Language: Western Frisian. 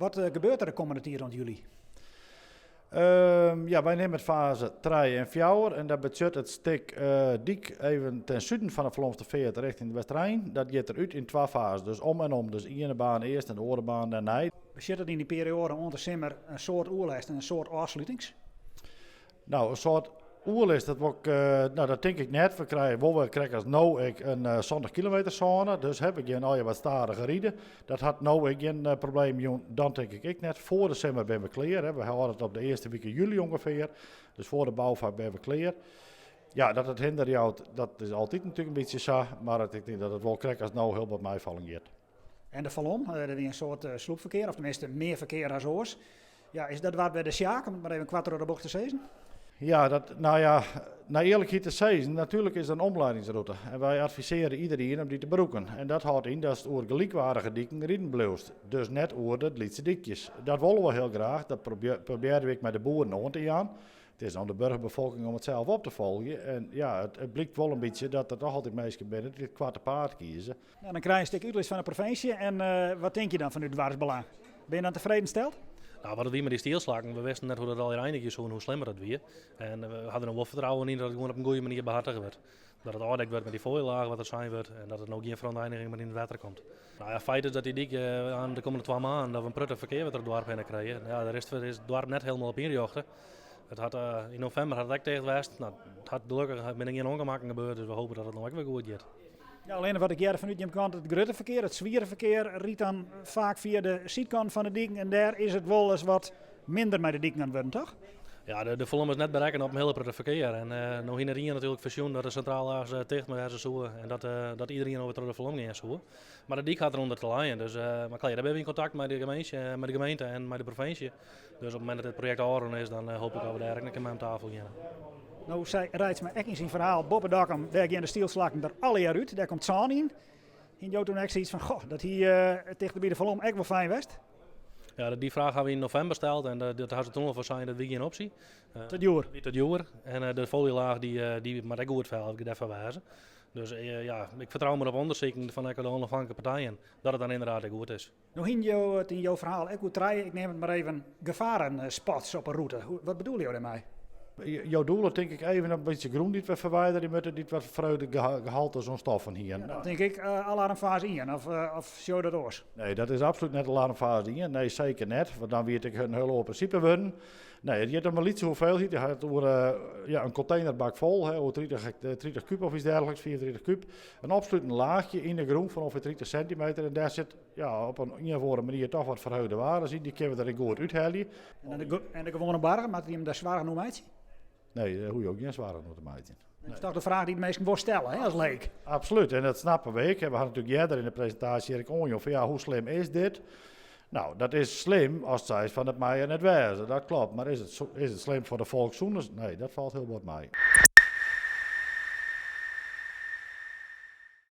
Wat gebeurt der de kommende tiid oant july? Ja, wy nimme faze 3 en 4 en dat betsjut it stik dyk even ten suden fan de Falomster Feart rjochting de Westerein. Dat giet der út yn twa fazen, dus om en om. Dus iene baan earst en de oare baan dêrnei. Betsjut dat yn dy perioade oant de simmer in soad oerlêst en in soad ôfslutings? No, in soad oerlêst, dat wol ik, no, dat tink ik net. We krije wol wer krekt as no ek in 70 kilometer sône, dus hè, we gean allegear wat stadiger ride. Dat hat no ek gjin probleem jûn, dan tink ik ek net. Foar de simmer binne we klear, hè. We hâlde it op de earste wike july ûngefear, dus foar de boufak binne we klear. Ja, dat it hinder jout, dat is altyd natuerlik in bytsje sa, mar ik tink dat it wol krekt as no hiel wat meifallen giet. En de Falom, der wie in soad slûpferkear, of teminsten mear ferkear as oars. Ja, is dat doarp wer de Sjaak, om it mar even koart troch de bocht te sizzen? Ja, dat, no ja, nei earlikheid te sizzen, natuerlik is der in omleidingsrûte. En wy advisearje iderien om dy te brûken. En dat hâldt yn datst oer gelykwaardige diken riden bliuwst. Dus net oer de lytse dykjes. Dat wolle we hiel graach, dat probearje we ek mei de boeren oan te jaan. It is oan de burgerbefolking om it sels op te folgjen. En ja, it blykt wol in bytsje dat der toch altyd minsken binne dy't it koarte paad kieze. No, dan krije je in stik útlis fan de provinsje en wat tinke je dan fanút doarpsbelang? Binne je dan tefreden steld? No, wat it wie mei dy stielslakken, we wisten net hoe't dat allegear einigje soe en hoe slim dat wie. En we ha der no wol fertrouwen yn dat it gewoan op in goede manier behartige wurdt. Dat it ôfdekt wurdt mei dy foaielaach wat der sein wurdt en dat der no gjin ferûntreiniging mear yn it wetter komt. No ja, feit is dat dy dyk aan de kommende twa maanden dat we in protte ferkear wer troch it doarp hinne krije. Ja, dêr is it doarp net hielendal op ynrjochte. It hat, yn novimber hat it ek ticht west. No, it hat gelokkich binne der gjin ûngemakken gebeurd, dus we hoopje dat it no ek wer goed giet. Ja, allinne wat ik hear fanút jim kant, it grutte ferkear, it swiere ferkear, rydt dan faak fia de sydkant fan de diken en dêr is it wolris wat minder mei de diken oan it wurden, toch? Ja, de Falom is net berekkene op in hiele protte ferkear. En no hie net ien natuerlik foarsjoen dat de sintrale as ticht wêze soe en dat iderien alwer troch de Falom gean soe. Mar de dyk hat derûnder te lijen. Dus, mar klear, dêr binne we yn kontakt mei de gemeente, mei de gemeente en mei de provinsje. Dus op it momint dat dit projekt ôfrûn is, dan hoopje ik dat we dêr ek in kear mei om tafel geane. No sei Reitsma ek yn syn ferhaal, boppe Dokkum, dêr gean de stielslakken der allegear út, dêr komt sân yn. Hiene jo toen ek sayts fan, goh, dat hie tichter by de Falom ek wol fijn west? Ja, dy fraach hawwe we yn novimber steld en dat hawwe se toen al foarsein, dat wie gjin opsje. Te djoer? Wie te djoer en de folielaach dy moat ek goed dêrfoar wêze. Dus ja, ik fertrou mar op ûndersiken fan ek de ûnôfhinklike partijen dat it dan ynderdaad ek goed is. No hiene jo it yn jo ferhaal ek oer trije, ik neam it mar even, gefarenspots op 'e rûte. Wat bedoele jo dêrmei? Jo doele tink ik even op in bytsje grûn dy't we ferwiderje moatte, dy't wat ferhege gehaltes oan stoffen hiene. Ja, dan tink ik alarmfaze ien, of sjoch jo dat oars? Nee, dat is absolút net alarmfaze ien. Nee, seker net, want dan wie it ek in hiel oar prinsipe wurden. Nee, it giet om in lytse hoeveelheid. Je ha it oer ja, in kontenerbak fol, hè, oer 30 kúb of iets dergelijks, 35 kúb. In opslutend laachje yn de grûn fan ûngefear 30 sintimeter en dêr sit ja, op in ien of oare manier toch wat ferhege waardes yn. Dy kinne we der ek goed úthelje. En de gewoane boarger, moat dy him dêr soargen oer meitsje? Nee, dêr hoege jo gjin soargen oer te meitsjen. Dat is toch de fraach dy't de minsken wol stelle, hè, as leek? Absolút, en dat snappe we ek. We ha natuerlik earder yn de presintaasje hjir ek oanjûn fan ja, hoe slim is dit? No, dat is slim ast seist fan dat mei der net wêze, dat klopt. Mar is it slim foar de folkssûnens? Nee, dat falt hiel bot mei.